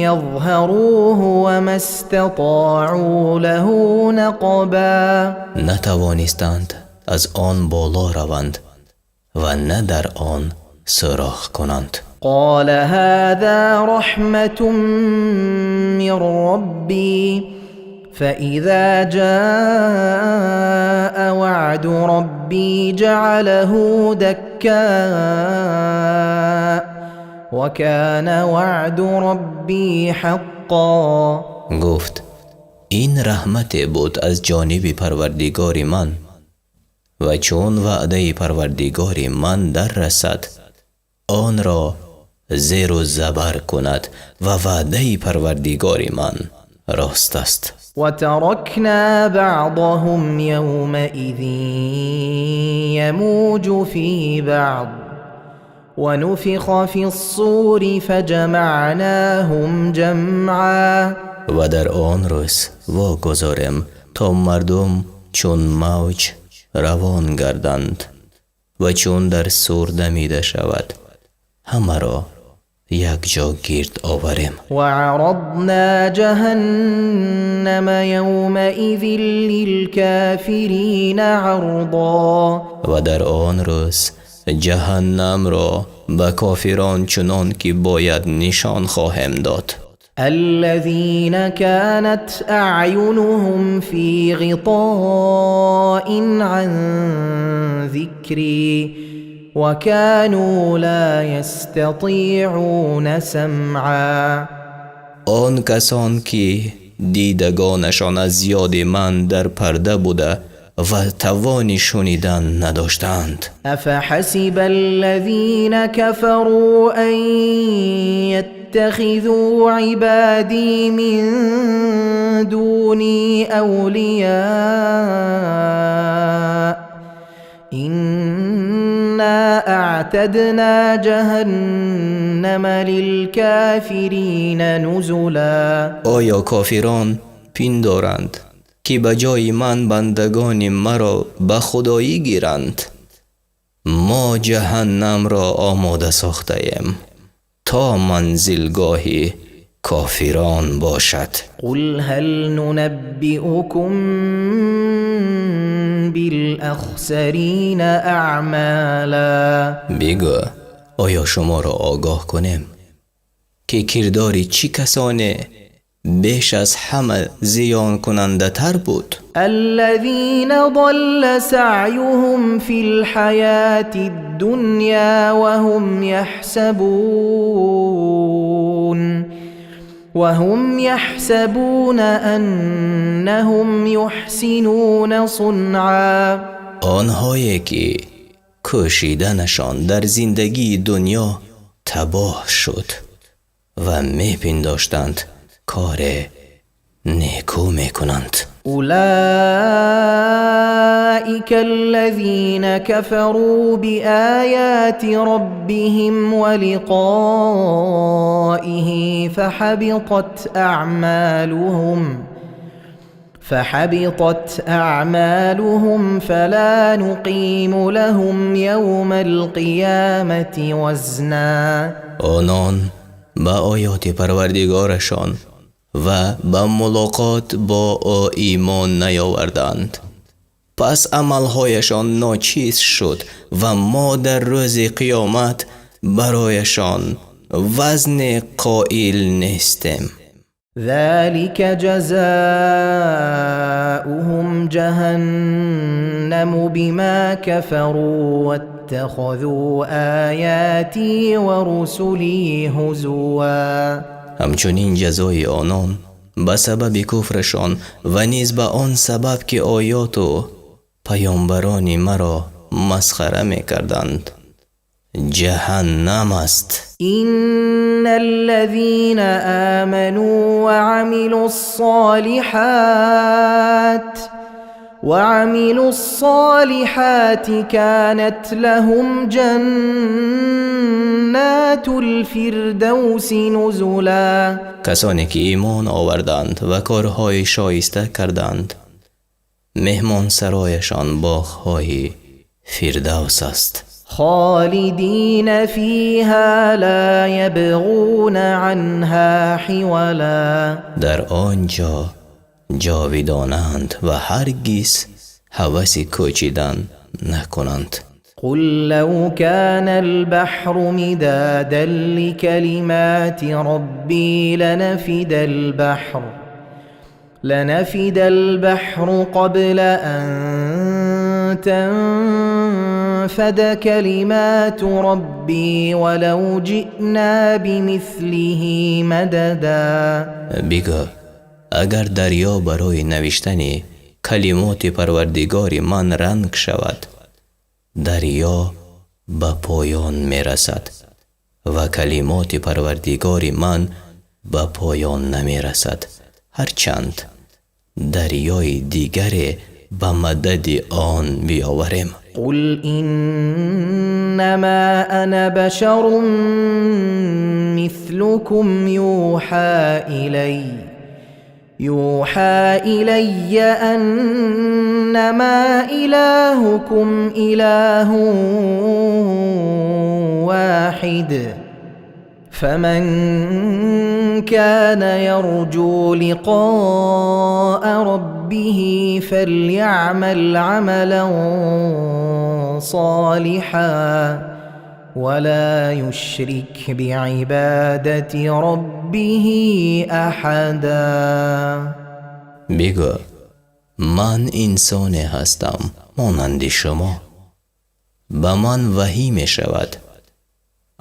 يظهروه وما استطاعوا له نقبا. Натавонистанд аз он боло раванд ва на дар он сӯрох кунанд. قال هذا رحمة من ربي فإذا جاء وعد ربي جعله دكاء وكان وعد ربي حقا. Гуфт: ин раҳмате буд аз ҷониби Парвардигори ман, ва чун ваъдаи Парвардигори ман дар расад, онро зеру забар кунад, ва ваъдаи Парвардигори ман рост аст. وتركنا بعضهم يومئذ يموج في بعض ونفخ في الصور فجمعناهم جمعا. Ва дар он рӯз вогузорем, то мардум чун мавҷ равон гарданд, ва чун дар сур дамида шавад, ҳамаро якҷо гирд оварем. وعرضنا جهنم يومئذ للكافرين عرضا. Ва дар он рӯз ҷаҳаннамро ба кофирон чунон ки бояд нишон хоҳем дод. الذين كانت أعينهم في غطاء عن ذكري وكانوا لا يستطيعون سمعا. Он касон ки дидагонашон аз ёди ман дар парда буда ва тавони шунидан надоштанд. أفحسب الذين كفروا أن يتخذوا عبادي من دوني أولياء إنا أعتدنا جهنم للكافرين نزلا. Оё кофирон пиндоранд, ки ба ҷои ман бандагони маро ба худоӣ гиранд? Мо ҷаҳаннамро омода сохтаем, то манзилгоҳи кофирон бошад. قل هل ننبئكم بالأخسرين أعمالا؟ Бигӯ: оё шуморо огоҳ кунем, ки кирдори чӣ касоне беш аз ҳама зиёнкунандатар буд? الذين ضل سعيهم في الحياة الدنيا وهم يحسبون أنهم يحسنون صنعا. Онҳое ки кӯшиданашон дар зиндагии дунё табоҳ шуд ва мепиндоштанд, коре некӯ мекунанд. أولئك الذين كفروا بآيات ربهم ولقائه فحبطت أعمالهم فلا نقيم لهم يوم القيامة وزنا. Онон ба оёти Парвардигорашон ва ба мулоқот бо ӯ имон наёварданд, пас амалҳояшон ночиз шуд ва мо дар рӯзи қиёмат барояшон вазне қоил нестем. ذلك جزاؤهم جهنم بما كفروا واتخذوا آياتي ورسلي هزوا. Ҳамчунин ҷазои онон ба сабаби куфрашон ва низ ба он сабаб, ки оёту паёмбарони маро масхара мекарданд, ҷаҳаннам аст. إن الذين آمنوا وعملوا الصالحات كانت لهم جنات الفردوس نزلا. Касоне ки имон оварданд ва корҳои шоиста карданд, меҳмонсарояшон боғҳои Фирдавс аст. خالدين فيها لا يبغون عنها حولا. Дар он ҷо ҷовидонаанд ва ҳаргиз ҳаваси кӯчидан накунанд. قل لو كان البحر مدادا لكلمات ربي لنفد البحر قبل أن تنفد كلمات ربي ولو جئنا بمثله مددا. Бигӯ: агар дарё барои навиштани калимоти Парвардигори ман ранг шавад, дарё ба поён мерасад ва калимоти Парвардигори ман ба поён намерасад, ҳарчанд дарёи дигаре ба мадади он биёварем. قل إنما أنا بشر مثلكم يوحى إلي أنما إلهكم إله واحد، فمن كان يرجو لقاء ربه فليعمل عملا صالحا ولا يشرك بعبادة ربه أحدا. Бигӯ: ман инсоне ҳастам монанди шумо, ба ман ваҳӣ мешавад: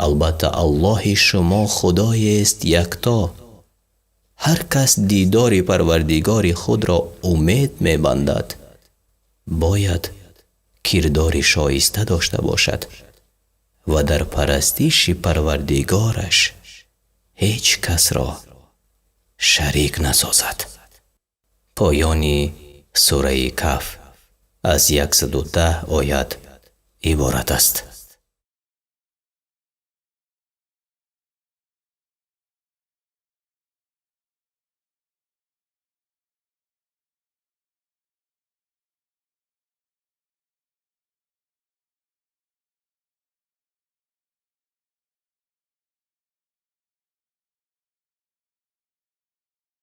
албатта, Аллоҳи шумо Худоест якто. Ҳар кас дидори Парвардигори худро умед мебандад, бояд кирдори шоиста дошта бошад ва дар парастиши Парвардигораш ҳеҷ касро шарик насозад. Поёни сураи Каҳф аз 110 оят иборат аст.